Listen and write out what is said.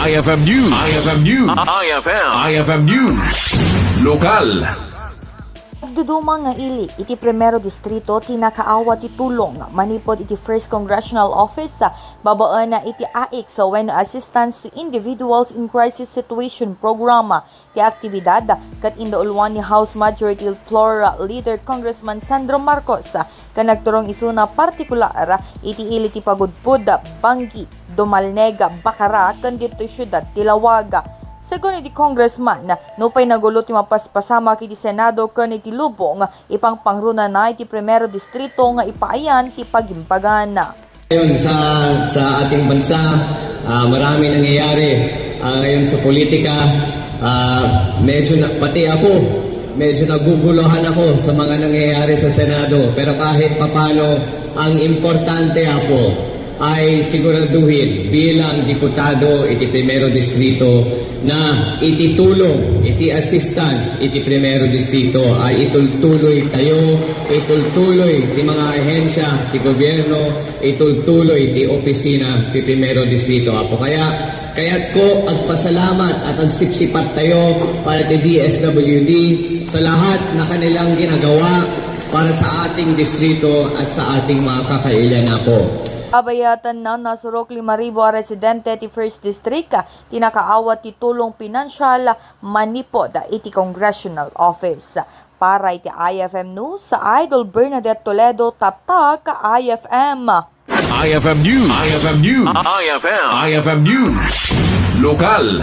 IFM News. IFM News. IFM News. Lokal. Duduma nga ili, iti primero distrito tinakaawa ti tulong manipod iti First Congressional Office sa babaan na iti AIC sa when Assistance to Individuals in Crisis Situation Programa. Ti aktibidad kat indaulwan ni House Majority Floor Leader Congressman Sandro Marcos kanagturong isuna partikular iti ili ti pagudpud Banggi, Dumalnega, Bacara kan dito syudad Tilawaga. Sagon iti congressman, nupay nagulo ti mapaspasama kiti Senado ken iti lubong ipang pangruna na iti primero distrito nga ipaayan ti pagimpagana. Ngayon sa ating bansa, marami nangyayari ngayon sa politika. Medyo naguguluhan ako sa mga nangyayari sa Senado. Pero kahit papano, ang importante ako ay siguraduhin bilang diputado iti primero distrito na iti tulong, iti assistance iti primero distrito ay itultuloy tayo, itultuloy ti mga ahensya ti gobyerno, itultuloy ti opisina ti primero distrito. Apo kaya't ko agpasalamat at agsipsipat tayo para ti DSWD sa lahat na kanilang ginagawa para sa ating distrito at sa ating mga kakailan po. Abayatan na nasurok 5,000 residente ti First District tinakaawat ti tulong pinansyal manipod iti Congressional Office. Para iti IFM News sa Idol Bernadette Toledo, Tatak IFM. IFM News. IFM News. IFM News. Lokal.